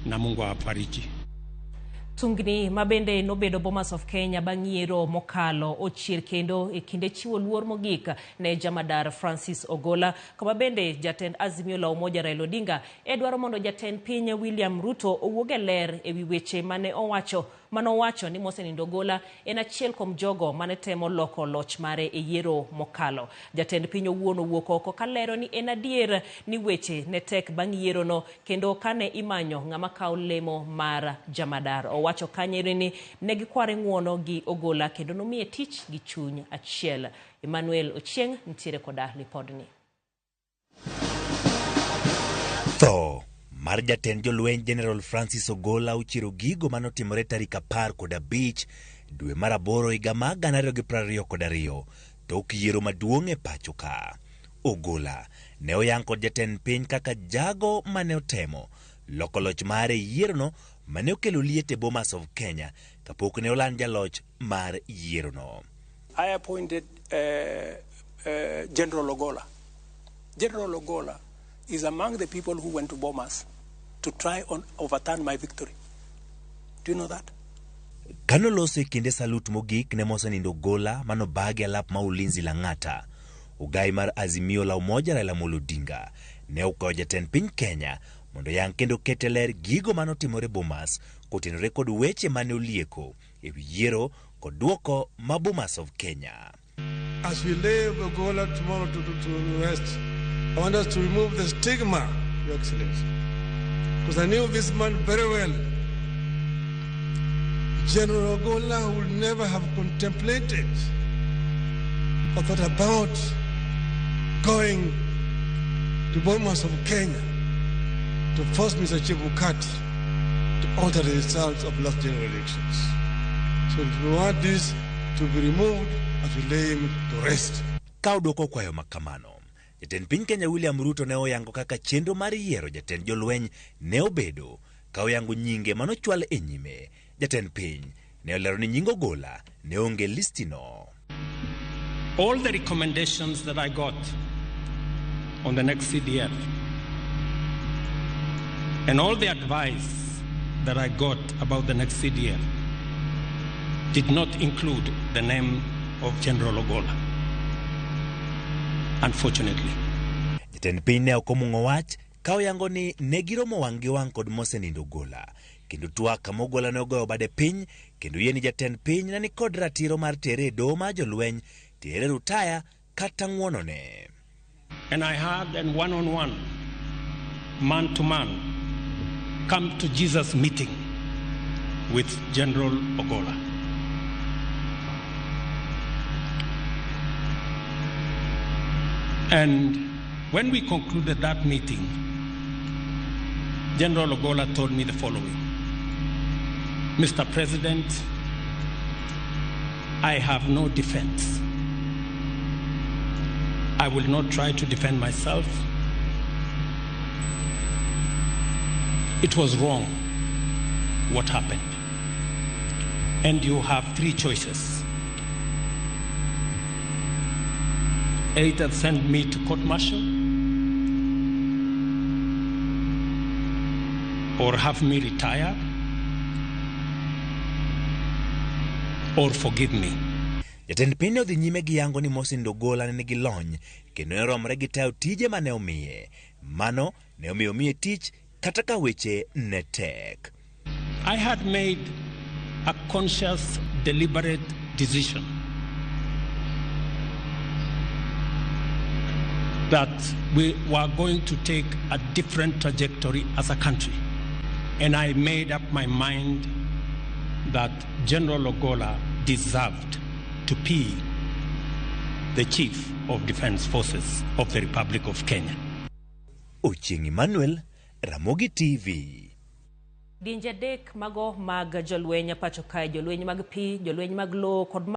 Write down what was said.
Na Mungu awafariji. Tungni mabende nobedo Bomas of Kenya bang' yiero mokalo ochier kendo e kinde chiwo luor mogik ne jamadar Francis Ogolla, kama bende jatend Azimio la Umoja Raila Odinga e dwaro mondo jatend piny William Ruto owuog e ler ewi weche mane owacho manowacho ni mosenindo Ogolla en achiel kuom jogo mane temo loko loch mare e yiero mokalo. Jatend piny owuon owuok oko kalero ni en adier ni weche ne tek bang' yierono kendo kane imanyo ng'ama kawo lemo mar jamadar. Owacho kanyere ni ne gikware ng'uono gi Ogolla kendo nomiye tich gi chuny achiel. Emmanuel Ochieng nitiere koda lipodni. Tho mar jatend jolweny General Francis Ogolla ochiero gigo manotimore tarik 15 dwe mar 8 higa mar 2022 tok yiero maduong' e pacho ka. Ogolla ne oyang kod jatend piny kaka jago mane otemo loko loch mare e yierono mane okelo liet e Bomas of Kenya kapok ne oland jaloch mar yierono. I appointed General Ogolla. General Ogolla is among the people who went to Bomas to try and overturn my victory. Do you know that? Kanoloso e kinde salut mogik ne mosenindo Ogolla manobagi alap ma Ulinzi Lang'ata, ogai mar Azimio la Umoja Raila Amolo Odinga ne okwayo jatend piny Kenya mondo yang kendo ket e ler gigo manotimore Bomas kotenore kod weche mane olieko ewi yiero kod duoko ma Bomas of Kenya. As we lay Ogolla tomorrow to rest, I want us to remove the stigma, Your Excellency. Because I knew this man very well. General Ogolla would never have contemplated or thought about going to Bomas of Kenya to force Mr. Chebukati to alter the results of last general elections. So we want this to be removed as we lay him to rest. Ka odwoko kwayo makamano, jatend piny Kenya William Ruto ne oyango kaka chenro mar yiero jatend jolweny ne obedo ka oyango nyinge manochwal e nyime. Jatend piny ne olero ni nying Ogolla ne onge listino. All the recommendations that I got on the next CDF and all the advice that I got about the next CDF did not include the name of General Ogolla, unfortunately. Jatend piny ne ok omung'o wach ka oyango ni ne giromo wang' gi wang' kod mosenindo Ogolla kendo twak kama Ogolla ne ogoyo bade piny kendo yie ni jatend piny ne nikod ratiro mar tere e doho mar jolweny, tere rutaya kata ng'uonone. And I had a one-on-one, man-to-man, come to Jesus meeting with General Ogolla. And when we concluded that meeting, General Ogolla told me the following: Mr. President, I have no defense. I will not try to defend myself. It was wrong what happened. And you have three choices. Either send me to court martial, or have me retire, or forgive me. Jatend piny ne odhi nyime gi yango ni mosenindo Ogolla ne nigi lony kendo ne romore gi tayo tije mane omiye. Mano ne omiyo omiye tich kata ka weche ne tek. I had made a conscious, deliberate decision that we were going to take a different trajectory as a country. And I made up my mind that General Ogolla deserved to be the Chief of Defense Forces of the Republic of Kenya. Ochieng' Emmanuel, Ramogi TV. Dinje adek mago mag jolweny pacho kae, jolweny mag pi, jolweny mag lowo kod